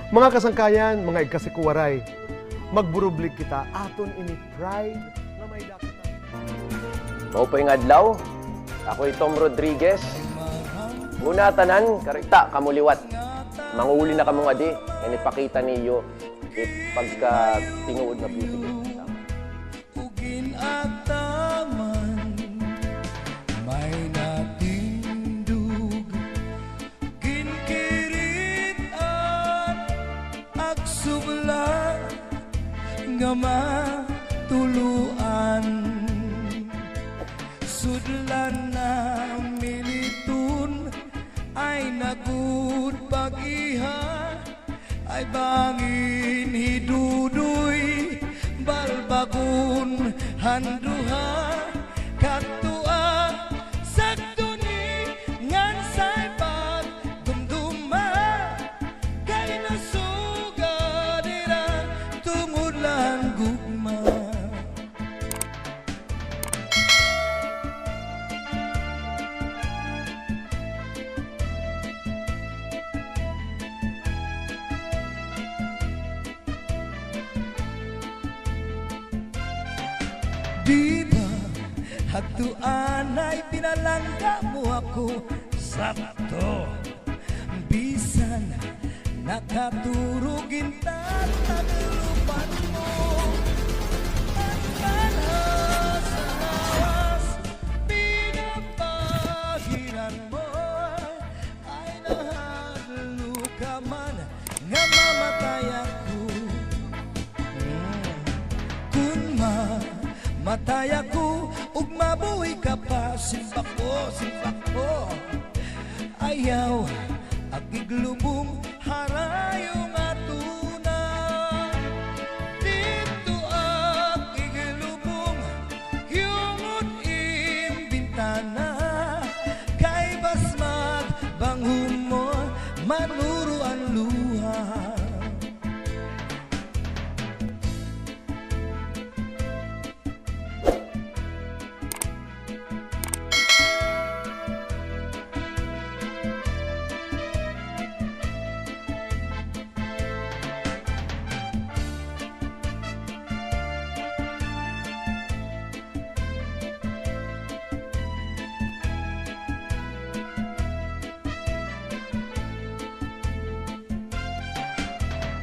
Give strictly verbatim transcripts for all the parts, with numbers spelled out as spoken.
Mga kasangkayan, mga igkasi ko Waray, magburublig kita, aton ini pride nga may dakot. Maupay nga adlaw. Ako hi Tom Rodriguez. Una tanan, karita kamo liwat. Manguli na kamo ngadi, ngan ipakita niyo it pagkatinuod nga beauty queen. Ug gin-ataman, may natindog, ginkirit-an, agsubla nga matuloan. Sudlan na militon, ay nagud pag-iha. Ay bangin hi Dudoy, balbagon han duha, kadtoa, sakto ni, ngan say pagdumduma, kay nasugad hira tungod la han gugma. Di ba, hadto anay pinalangga mo ako, sakto. Bisan nakaturog, gintataglupan mo. An malhas-has, pinapahiran mo. Ay nahadlok ka man nga mamatay ako. Mm. Kon mamatay ako ug mabuhi ka pa, simpak ko, simpak ko. Ayaw ak iglubong, harayo nga tuna. Didto ak iglubong, hiungod im bintana. Kay bas magbanghumor, manuro an luha.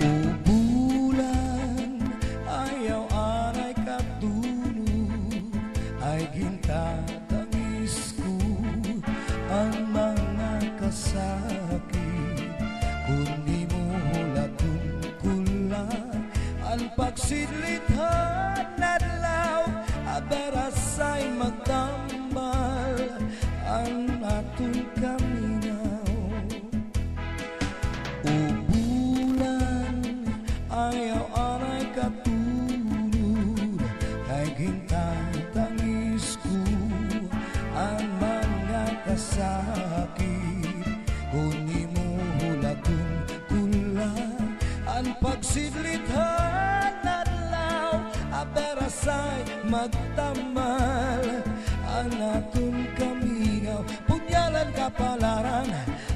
O bulan, ayaw anay katulog, ay gintatangis ko an mga kasakit. Kon imo hulaton ko la an pagsidlit han adlaw, adarasay magtambal an aton kamingaw. O bulan, ayaw anay katulog, kay gintatangis ko an mga kasakit. Kon imo hulaton ko la an pagsidlit han adlaw, adarasay magtambal an aton kamingaw. Punyalan, kapalaran,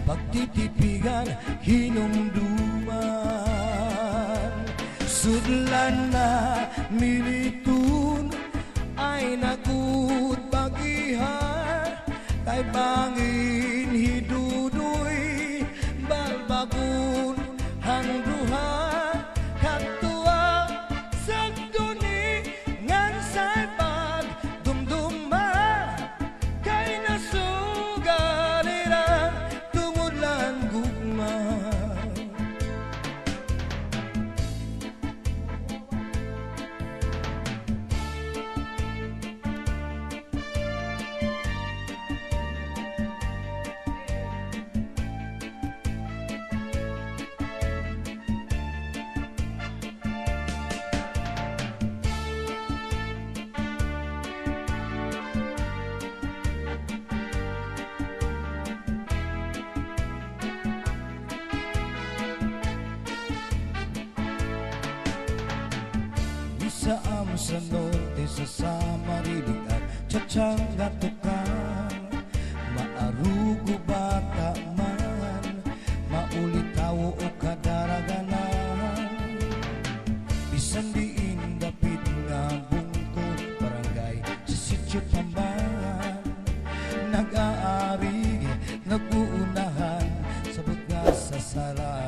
pagtitipigan, hinumduman. Sudlan na militon, ay nagud pag-iha, kay bangin hi Dudoy, balbagon han duha, kadtoa, sakto ni, ngan say pagdumduma, kay nasugad hira tungod la han gugma. Usa am sa norte, sa, sa Marillican, Chachanga, Tucan, maarugo bata man, maulitawo o kadaraga na, Siya pa man nag-aari, nag-uunahan sa bugas sa sala.